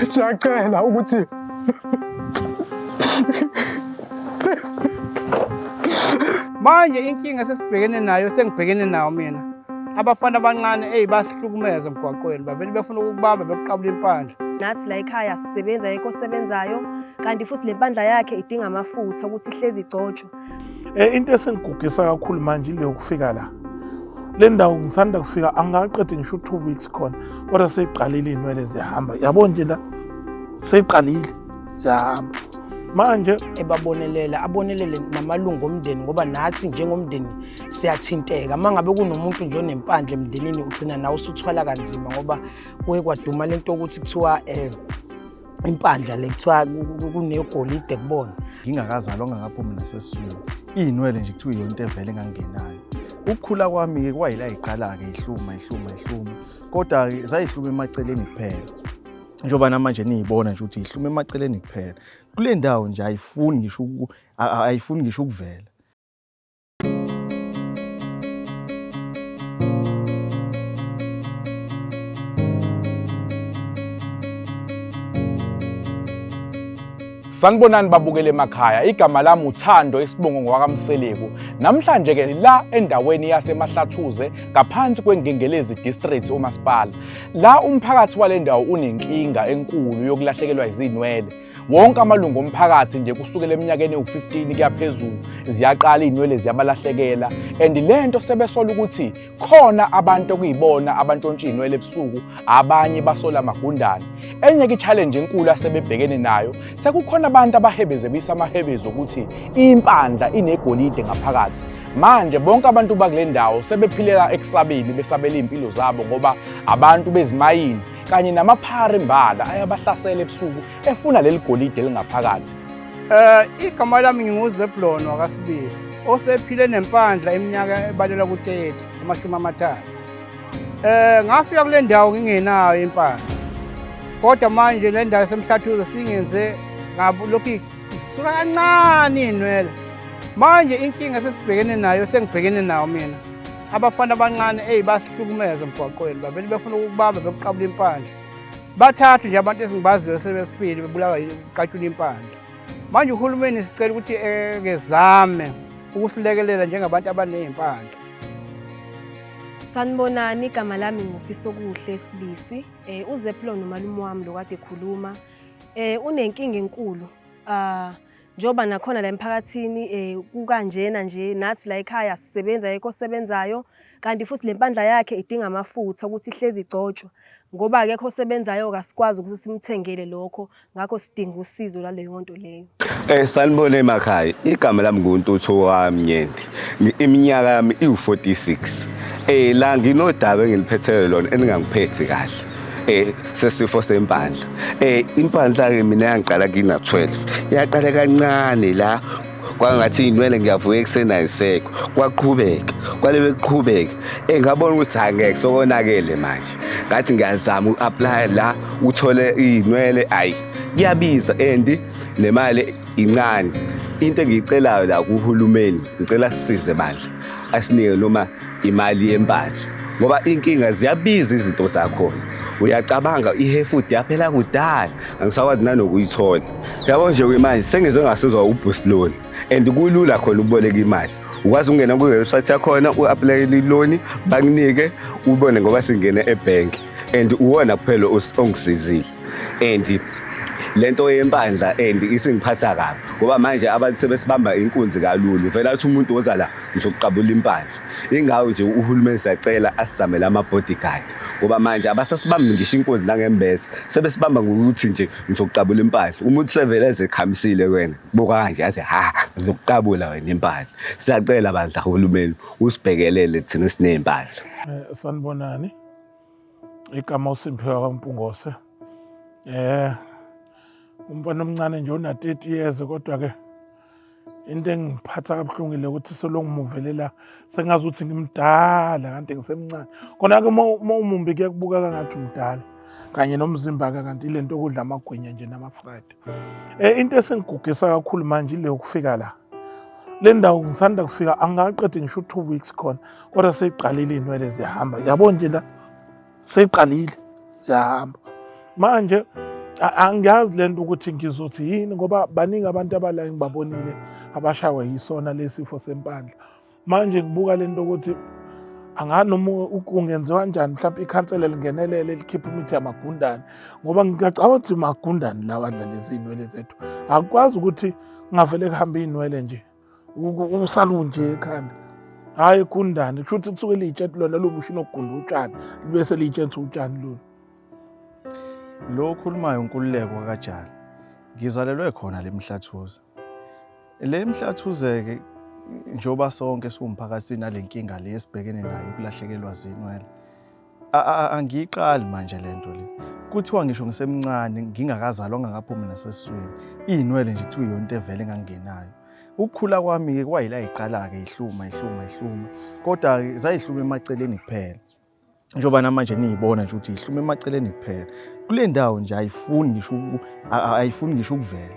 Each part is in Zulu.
Siyacela ukuthi Manje inkinga esesibhekene nayo, sengibhekene nayo mina, abafana abancane eyi basihlukumeza emgwaqweni, bavele befuna ukukubamba bekuqabula impandla. Nathi la ekhaya sisebenza, ayikho osebenzayo, kanti futhi le mpandla yakhe idinga amafutha ukuthi ihlezi igcotshwa. Into esengigugisa kakhulu manje ile yokufika la. Le ndawo ngisanda kufika angikaqedi ngisho u-2 weeks khona, kodwa seyiqalile iy'nwele ziyahamba. Yabo nje la seyiqalile ziyahamba. Manje ebabonelela abonelele namalungu omndeni, ngoba nathi njengomndeni siyathinteka. Uma ngabe kunomuntu nje onempandla emndenini, ugcina nawe usuthwala kanzima, ngoba kuye kwaduma lento yokuthi kuthiwa impandla le kuthiwa kunegolide kubona. Ngingakazalwa, ngakaphumi nasesiswini, iy'nwele nje kuthiwa iyona into evele engangenayo. Ukukhula kwami-ke kwayila yiqala-ke ihluma ihluma ihluma, kodwa-ke zayihluma emaceleni kuphela, njengoba namanje niyibona nje ukuthi ihluma emaceleni kuphela. Kule ndawo nje ayifuni ngisho ayifuni ngisho ukuvela. Sanibonani babukele emakhaya, igama lami uThando, isibongo ngowakaMseleku. Namhlanje ke sila endaweni yaseMahlathuze ngaphansi kweNgengelezi District umasipala. La umphakathi wale ndawo unenkinga enkulu yokulahlekelwa izinwele. Wonke amalungu omphakathi nje kusukela eminyakeni ewu-15 kuya phezulu ziyaqala iy'nwele ziyabalahlekela, and le nto sebesola ukuthi khona abantu okuyibona abantshontsha iy'nwele ebusuku, abanye basola amagundane. Enye-ke i-challenge enkulu asebebhekene nayo, sekukhona abantu abahebezebisa amahebezi okuthi impandla inegolide ngaphakathi. Manje bonke abantu bakule ndawo sebephilela ekusabeni, besabela iy'mpilo zabo, ngoba abantu bezimayini kanye namaphara imbala ayabahlasela ebusuku efuna leli golide elingaphakathi. Igama lami nginguZeblon wakaSibisi, osephile nempandla iminyaka ebalelwa ku-30, 30. Ngafika kule ndawo ngingenayo impandla, kodwa manje le ndawo yaseMhlathuze singenze lokhu isuka kancane iy'nwele. Manje inkinga esesibhekene nayo, sengibhekene nayo mina, abafana abancane eyi basihlukumeza emgwaqweni, bavele befuna ukukubamba bekuqabula impandla. Bathathu nje abantu esingibaziyo sebefile bebulawa ukuqatshula impandla. Manje uhulumeni sicela ukuthi ekezame ukusilekelela njengabantu abaney'mpandla. Sanibonani, igama lami nguFisokuhle Sibisi. UZeblon umalume wami lo kade ekhuluma. Unenkinga enkulu. Njengoba nakhona la emphakathini kukanjena nje, nathi la ekhaya sisebenza, ayikho osebenzayo, kanti futhi le mpandla yakhe idinga amafutha ukuthi ihlezi igcotshwa, ngoba akekho osebenzayo, asikwazi ukuthi simthengele lokho, ngakho sidinga usizo lwaleyo nto leyo. Sanibona emakhaya, igama lami nguNtuthu waMnyende, iminyaka yami iwu-46. La nginodaba engiliphethele lona elingangiphethi kahle, sesifo sempandla. Impandla-ke mina yangiqala ngina-12, yaqala kancane la kwangathi iy'nwele ngiyavuka ekuseni ayisekho, kwaqhubeka kwalebe kuqhubeka. Ngabona ukuthi hhayi ngeke sokonakele manje, ngathi ngiyazama uku-aplaya la uthole iy'nwele, hhayi kuyabiza and nemali incane. Into engiyicelayo la kuhulumeni, ngicela sisize bandla, asinike noma imali yempandla, ngoba inkinga ziyabiza izinto zakhona. Uyacabanga i-hair food yaphela kudala, angisakwazi nanokuyithola. Yabo nje manje sengize ngasizwa u-boost loan, and kulula khona ukuboleka imali. Ukwazi ukungena kwi-website yakhona u-aplayele i-loan bakunike, ubone ngoba singene ebhenki, and uwona kuphela ongisizile. And lento yempandla and isingiphatha kabi, ngoba manje abantu sebesibamba inkunzi kalula. Uvela athi umuntu woza la ngizokuqabula impandla. Ingawo nje uhulumeni siyacela asizamele ama-bodyguard, ngoba manje abasasibambi ngisho inkunzi nangembese, sebesibamba ngokuthi nje ngizokuqabula impahla. Umuntu sevele ezekhamisile kuwena, buka kanje athi ha ngizokuqabula wena impahla. Siyacela bandla hulumeni usibhekelele thina esiney'mpahla. Sanibonani, igama uSimphiwe kaMpungose. Umfana omncane nje ona 30 years, kodwa ke into engiphatha kabuhlungu ile ukuthi selokhu ngimuvelela sengazi ukuthi ngimdala kanti ngisemncane. Kona-ke uma umumbi kuyakubukeka ngathi umdala kanye nomzimba-ke, kanti ile nto okudla amagwinya nje nama-fried. Into esengigugisa kakhulu manje ile yokufika la. Le ndawo ngisanda kufika angikaqedi ngisho u-2 weeks khona, kodwa seyiqalile iy'nwele ziyahamba. Yabo nje la seyiqalile ziyahamba. Manje angiyazi lento ukuthi ngizothi yini ngoba baningi abantu abala engibabonile abashawa yisona lesifo sempandla. Manje ngibuka lento ukuthi angazi noma kungenziwa kanjani mhlawumbe ikhansela lingenelele likhiphe imithi yamagundane ngoba ngiyacabanga ukuthi magundane lawa adla lezi iy'nwele zethu. Akukwazi ukuthi kungavele kuhambe iy'nwele nje usalu nje ekhanda. Hhayi igundane kusho ukuthi kusuke liyitshethi lona lumushini okugunda utshani bese liyitshensa utshani lolu. Lo okhulumayo uNkululeko kaJali. Ngizalelwe khona le Mhlathuze. Le Mhlathuze-ke njengoba sonke siwumphakathi sinale nkinga le esibhekene nayo ukulahlekelwa zinwele. Angiyiqali manje le nto le. Kuthiwa ngisho ngisemncane ngingakazalwa ngakaphumi nasesiswini. Iy'nwele nje kuthiwa iyona into evele engangingenayo. Ukukhula kwami-ke kwayila yiqala-ke ihluma ihluma ihluma. Kodwa-ke zayihluma emaceleni kuphela. Njengoba namanje niyibona nje ukuthi ihluma emaceleni kuphela. Kule ndawo nje ayifuni ngisho ayifuni ngisho ukuvela.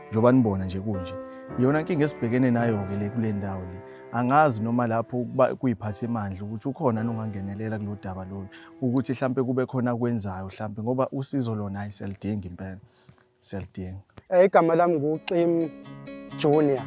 Njengoba nibona nje kunje. Iyona nkinga esibhekene nayo-ke le kule ndawo le. Angazi noma lapho kuyiphathimandla ukuthi ukhona nongangenelela kulo daba lolu ukuthi hlampe kube khona akwenzayo hlampe ngoba usizo lona hayi siyaludinga impela. Siyaludinga. Igama lami nguXim Junior.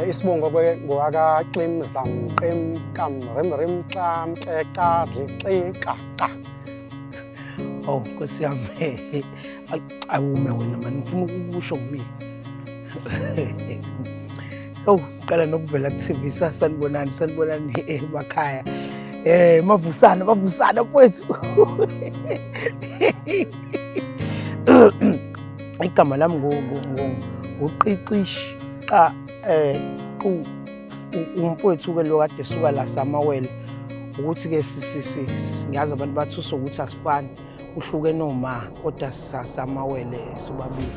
Isibongo ke ngowaka Xim Zam Qim Kam Rim Rim Xam Ke Ka Ri Xi Ka Ka. Oh Nkosi yami. Awume wena mani ngifuna ukusho kumina. Oh qala nokuvela ku TV sanibonani sanibonani emakhaya. Mavusana mavusana mfowethu. Igama lami nguQiqishi qa qu umfowethu ke lo kade suka la samawele ukuthi ke ngiyazi abantu bathusa ukuthi asifani kuhluke noma kodwa samawele sobabili.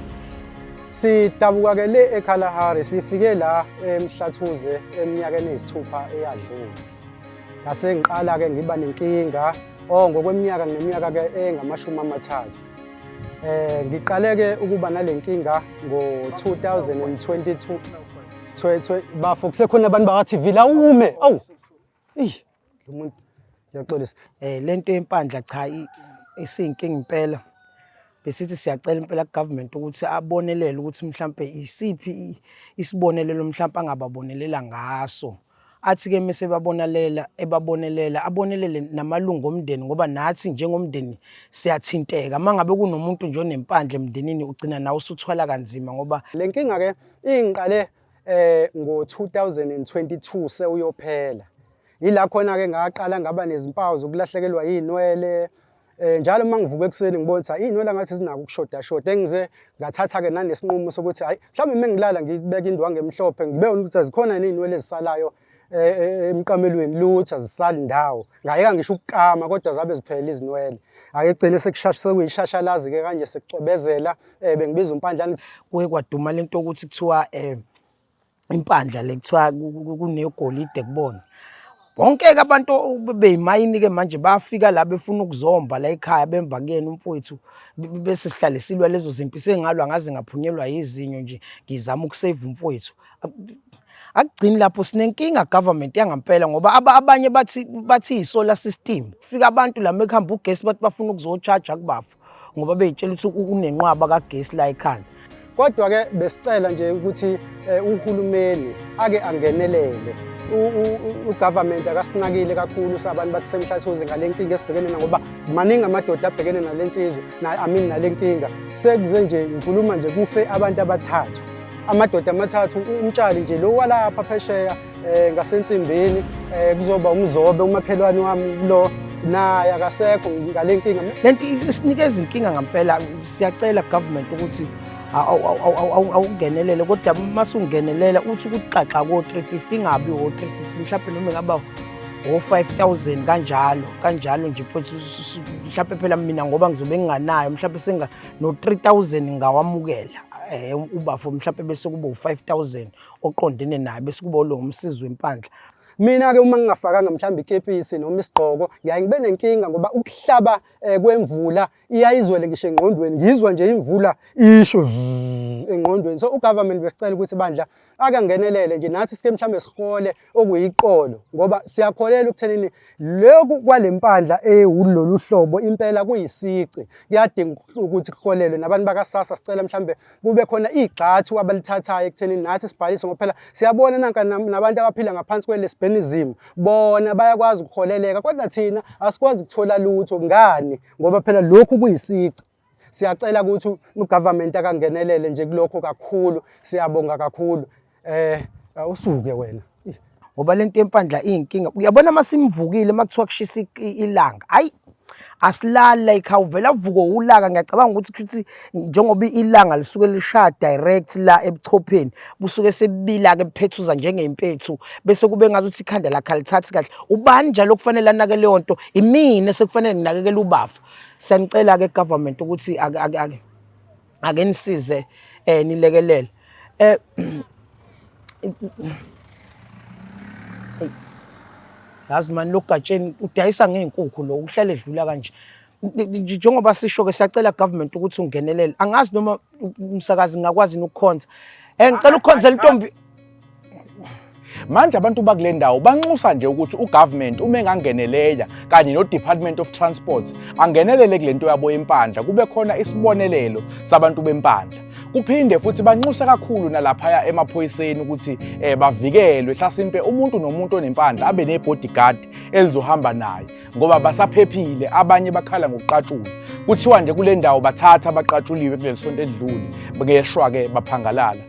Sidabuka ke le eKalahari sifike la eMhlathuze eminyakeni eyisithupha eyadlule. Ngase ngiqala ke ngiba nenkinga oh ngokweminyaka ngineminyaka ke engamashumi amathathu. Ngiqale ke ukuba nalenkinga ngo-2022. Bafo kusekhona abantu baka TV la ume. Awu. Ih, lo muntu ngiyaxolisa. Lento yempandla cha isiyinkinga impela. Besithi siyacela impela ku-government ukuthi abonelele ukuthi mhlampe isiphi isibonelelo mhlampe angababonelela ngaso. Athi-ke mese babonalela ebabonelela abonelele namalungu omndeni ngoba nathi njengomndeni siyathinteka. Uma ngabe kunomuntu nje onempandla emndenini ugcina nawe usuthwala kanzima ngoba le nkinga ke ingiqale ngo-2022 sewuyophela. Yila khona ke ngaqala ngaba nezimpawu zokulahlekelwa yinwele. Njalo uma ngivuka ekuseni ngibona ukuthi iy'nwele ngathi zinako ukushoda shoda, engize ngathatha-ke nanesinqumo sokuthi hhayi mhlawumbe uma ngilala ngibeka indwangu emhlophe ngibone ukuthi azikhona yini iy'nwele ezisalayo emqamelweni, lutho azisali ndawo. Ngayeka ngisho ukukama kodwa zabe ziphela izinwele. Ake gcine sekuyishashalazi-ke kanje sekucwebezela, bengibiza uMpandlane. Kuye kwaduma lento yokuthi kuthiwa impandla le kuthiwa kunegolide kubona. Bonke-ke abantu beyimayini-ke manje bafika la befuna ukuzomba la ekhaya bemva kuyena umfowethu bese sihlale silwa lezo zimpi sengalwa ngaze ngaphunyelwa yizinyo nje ngizama ukuseva umfowethu. Akugcini lapho sinenkinga government yangampela ngoba abanye bathi i-solar system. Kufika abantu la mekuhamba ugesi bathi bafuna ukuzo-charge kubafo ngoba beyitshela ukuthi unenqwaba kagesi la ekhanda. Kodwa ke besicela nje ukuthi uhulumeni ake angenelele. U-government akasinakile kakhulu sabantu bakuseMhlathuze ngale nkinga esibhekene nayo ngoba maningi amadoda abhekene nale nsizwa, I mean nale nkinga. Sekuze nje ngikhuluma nje kufe abantu abathathu. Amadoda amathathu, umtshali nje lo walapha phesheya ngasensimbini, kuzoba umzobe umakhelwane wami lo naye akasekho ngale nkinga. Lento isinikeza inkinga ngampela, siyacela government ukuthi awungenelele kodwa masungenelela uthi ukuxaxa ko 350 ingabi o 350 mhlawumbe noma ingaba o 5000 kanjalo kanjalo nje futhi mhlawumbe phela mina ngoba ngizobe nginganayo mhlawumbe senga no 3000 ngawamukela ubafo mhlawumbe bese kuba u 5000 oqondene naye bese kuba lo umsizi wempandla. Mina-ke uma ngingafakanga mhlawumbe ikepisi noma isigqoko ngiyaye ngibe nenkinga ngoba ukuhlaba eh, kwemvula iyayizwele ngisho engqondweni ngizwa nje imvula isho engqondweni so ugovernment besicela ukuthi bandla akangenelele nje nathi sike mhlawumbe sihole okuyiqolo ngoba siyakholelwa ekuthenini lokhu kwalempandla ewulolu hlobo impela kuyisici kuyadinga ukuthi kuholelwe nabantu bakasasa sicela mhlawumbe kube khona igxathu abalithathayo ekuthenini nathi sibhalise ngoba phela siyabona nanka nabantu abaphila ngaphansi kwe-lesbianism bona bayakwazi ukuholeleka kodwa thina asikwazi ukuthola lutho ngani ngoba phela lokhu kuyisici siyacela ukuthi ugovernment akangenelele nje kulokho kakhulu siyabonga kakhulu eh usuke wena ngoba lento yempandla iyinkinga uyabona uma simvukile uma kuthiwa kushisa ilanga hayi asilali like awuvela avuke ulaka ngiyacabanga ukuthi kushuthi njengoba ilanga lisuke lishaya direct la ebuchopheni busuke sebila-ke buphethuza njengey'mpethu bese kube ngathi ukuthi ikhanda lakhe alithathi kahle ubani njalo kufanele anake leyo nto imina sekufanele nginakekele ubafa siyanicela-ke government ukuthi ake ake ake ake nisize eh nilekelele eh yazi mani logatsheni udayisa ngey'nkukhu lo uhlale edlula kanje njengoba sisho-ke siyacela government ukuthi ungenelele angazi noma umsakazi ngingakwazi nokukhonza um ngicela ukukhonzela intombi Manje abantu bakule ndawo banxusa nje ukuthi ugovernment uma engangeneleya kanye no-Department of Transport angenelele kule nto yabo yempandla kube khona isibonelelo sabantu bempandla. Kuphinde futhi banxusa kakhulu nalaphaya emaphoyiseni ukuthi eh, bavikelwe hlasimpe umuntu nomuntu onempandla abe ne-bodyguard elizohamba naye ngoba basaphephile abanye bakhala ngokuqatshulwa. Kuthiwa nje kule ndawo bathatha abaqatshuliwe kuleli sonto edlule ngeshwa-ke baphangalala.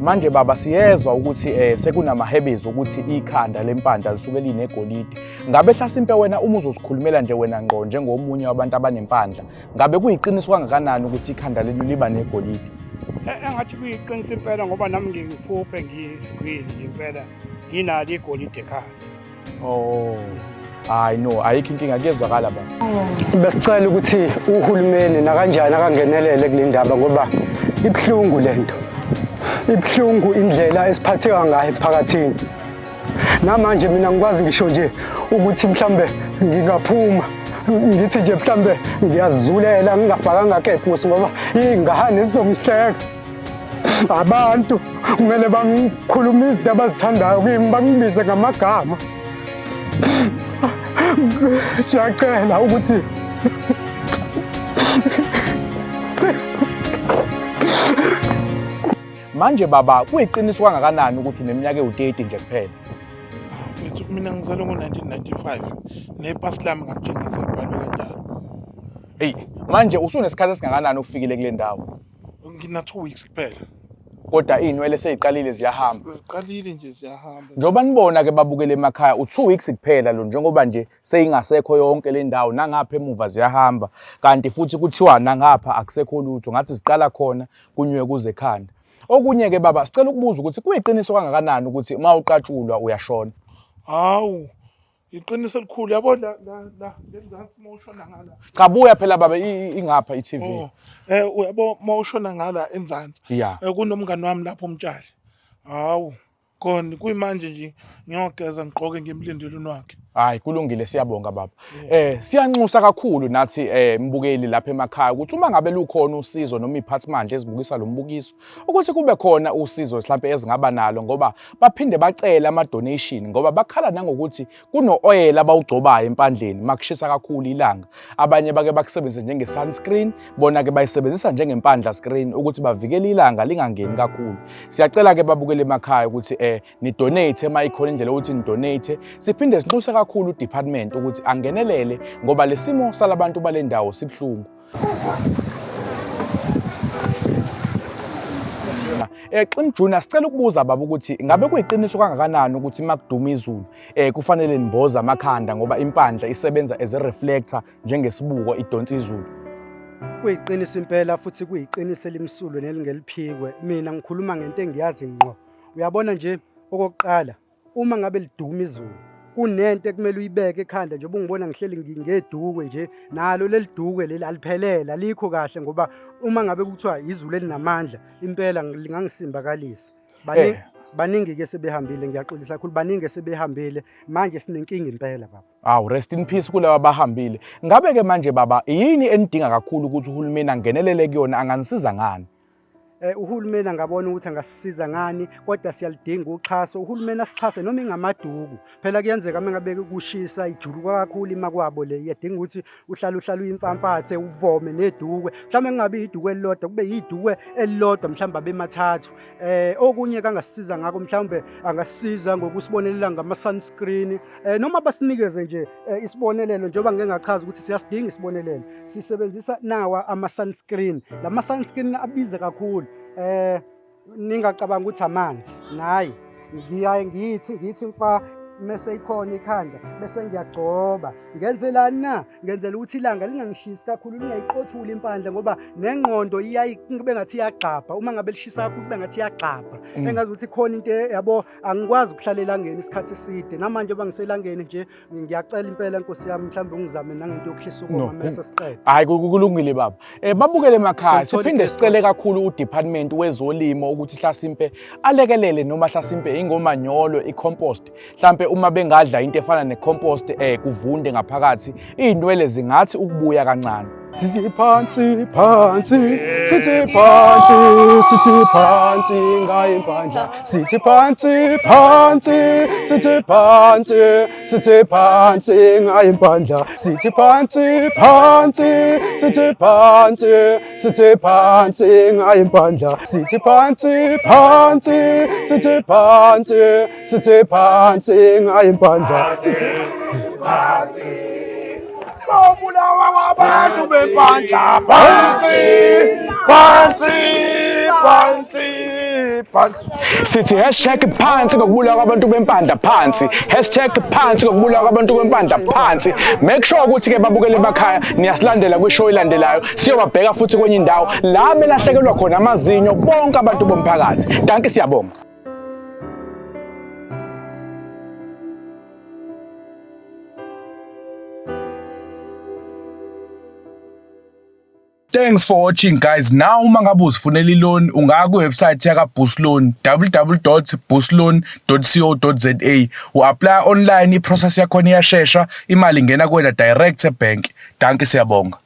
Manje baba siyezwa ukuthi eh sekunamahebezi ukuthi ikhanda lempandla lisuke linegolide. Ngabe hlasimpe wena uma uzozikhulumela nje wena ngqo njengomunye wabantu abanempandla, ngabe kuyiqiniso kangakanani ukuthi ikhanda lenu liba negolide? E, engathi kuyiqiniso impela ngoba nami ngiphuphe ngiyisigwili impela nginalo igolide ekhanda. Oh. Hayi no, ayikho inkinga kuyezwakala baba. Besicela ukuthi uhulumeni nakanjani akangenelele kule ndaba ngoba ibuhlungu lento. Ibuhlungu indlela esiphatheka ngayo emphakathini. Namanje mina ngikwazi ngisho nje ukuthi mhlambe ngingaphuma ngithi nje mhlambe ngiyazizulela ngingafakanga kepusi ngoba iy'ngane zizongihleka. Abantu kumele bangikhulume izinto abazithandayo kimi bangibize ngamagama. Siyacela ukuthi Manje baba kuyiqiniso kangakanani ukuthi uneminyaka ewu-30 nje kuphela? Mfethu mina ngizalwe ngo-1995 nepasi lami ngakutshengisa libhalwe kanjalo. Eyi, manje usunesikhathi esingakanani ufikile kule ndawo? Ngina 2 weeks kuphela. Kodwa iy'nwele sey'qalile ziyahamba. Ziqalile nje ziyahamba. Njengoba nibona ke babukele emakhaya u-2 weeks kuphela lo njengoba nje seyingasekho yonke le ndawo nangapha emuva ziyahamba kanti futhi kuthiwa nangapha akusekho lutho ngathi ziqala khona kunywe kuze ekhanda. Okunye ke baba sicela ukubuza ukuthi kuyiqiniso kangakanani ukuthi uma uqatshulwa uyashona? Hawu Iqiniso elikhulu yabo la la la lenzansi uma ushona ngala. Cha buya phela baba ingapha i-TV. Oh, eh uyabo uma ushona ngala enzansi. Yeah. Eh kunomngani wami lapho umtshali. Hawu khona kuyimanje nje ngiyogeza ngigqoke ngimlindelweni wakhe. Hayi kulungile siyabonga baba. Eh siyanxusa kakhulu nathi eh mbukeli lapha emakhaya ukuthi uma ngabe lukhona usizo noma iphathimandla ezibukisa lo mbukiso ukuthi kube khona usizo mhlampe ezingaba nalo ngoba baphinde bacele ama donation ngoba bakhala nangokuthi kuno oil abawugcobayo empandleni makushisa kakhulu ilanga abanye bake bakusebenzise njenge sunscreen bona ke bayisebenzisa njengempandla screen ukuthi bavikele ilanga lingangeni kakhulu siyacela ke babukele emakhaya ukuthi eh ni donate uma ikhona indlela yokuthi ni donate siphinde sinxuse kakhulu udepartment ukuthi angenelele ngoba lesimo salabantu balendawo sibuhlungu Eh Xim Junior sicela ukubuza baba ukuthi ngabe kuyiqiniso kangakanani ukuthi makuduma izulu eh kufanele nimboze amakhanda ngoba impandla isebenza as a reflector njengesibuko idonsa izulu. Kuyiqiniso impela futhi kuyiqiniso elimsulwa nelingeliphikwe. Mina ngikhuluma ngento engiyazi ngqo. Uyabona nje okokuqala uma ngabe liduma izulu kunento ekumele uyibeke ekhanda njengoba ungibona ngihleli ngedukwe nje nalo leli dukwe leli aliphelele alikho kahle ngoba uma ngabe kuthiwa izulu elinamandla impela lingangisimbakalisa. Eh. Baningi ke sebehambile, ngiyaxolisa kakhulu, baningi sebehambile. Manje sinenkinga impela baba. Awu, rest in peace kulaba abahambile. Ngabe ke manje baba, yini enidinga kakhulu ukuthi uhulumeni angenelele kuyona, anganisiza ngani? Uhulumeni angabona ukuthi angasisiza ngani, kodwa siyalidinga uxhaso. Uhulumeni asixhase noma ingamaduku. Phela kuyenzeka uma ngabe kushisa ijuluka kakhulu imakwabo le, iyadinga ukuthi uhlale uhlale uyimfamfathe uvome nedukwe. Mhlawumbe kungabi iduku elilodwa, kube yidukwe elilodwa mhlawumbe abe mathathu. Okunye kangasisiza ngakho mhlawumbe angasisiza ngokusibonelela ngama sunscreen, noma basinikeze nje isibonelelo, njengoba ngike ngachaza ukuthi siyasidinga isibonelelo. Sisebenzisa nawa ama sunscreen. Lama sunscreen abiza kakhulu. Ningacabanga ukuthi amanzi. Nayi ngiyaye ngithi mfa mese ikhona ikhanda bese ngiyagcoba. Ngenzelani na? Ngenzela ukuthi ilanga lingangishisi kakhulu, lingayiqothuli impandla, ngoba nengqondo iyayi kube ngathi iyagxabha. Uma ngabe lishisa kakhulu kube ngathi iyagxabha. Engazi ukuthi khona into yabo, angikwazi ukuhlala elangeni isikhathi eside. Namanje ngoba ngiselangeni nje ngiyacela impela Nkosi yami, mhlawumbe ungizame nangento yokuhlisa ukoma mase siqeda. Hayi, kulungile baba. Babukele emakhaya, siphinde sicele kakhulu uDepartment wezolimo ukuthi hlasimpe alekelele, noma hlasimpe ingomanyolo, i-compost. Mhlampe uma bengadla into efana ne-compost, kuvunde ngaphakathi, iy'nwele zingathi ukubuya kancane. Sithi phansi phansi, sithi phansi, sithi phansi ngayimpandla, sithi phansi phansi, sithi phansi, sithi phansi ngayimpandla, sithi phansi phansi, sithi phansi, sithi phansi ngayimpandla, sithi phansi phansi, sithi phansi, sithi phansi ngayimpandla. Bobulawa kwabantu bempandla, phansi phansi phansi phansi. Sithi hashtag phansi ngokubulawa kwabantu bempandla, phansi, hashtag phansi ngokubulawa kwabantu bempandla, phansi. Make sure ukuthi ke babukele emakhaya niyasilandela kwishow elandelayo, siyobabheka futhi kwenye indawo la belahlekelwa khona amazinyo bonke abantu bomphakathi. Dankie, siyabonga. Thanks for watching guys. Now uma ngabe uzifunela i-loan, ungaya ku-website yaka Boost Loan, www.boostloan.co.za. U-apply online, i-process yakhona iyashesha, imali ingena kuwena direct ebank. Dankie, siyabonga.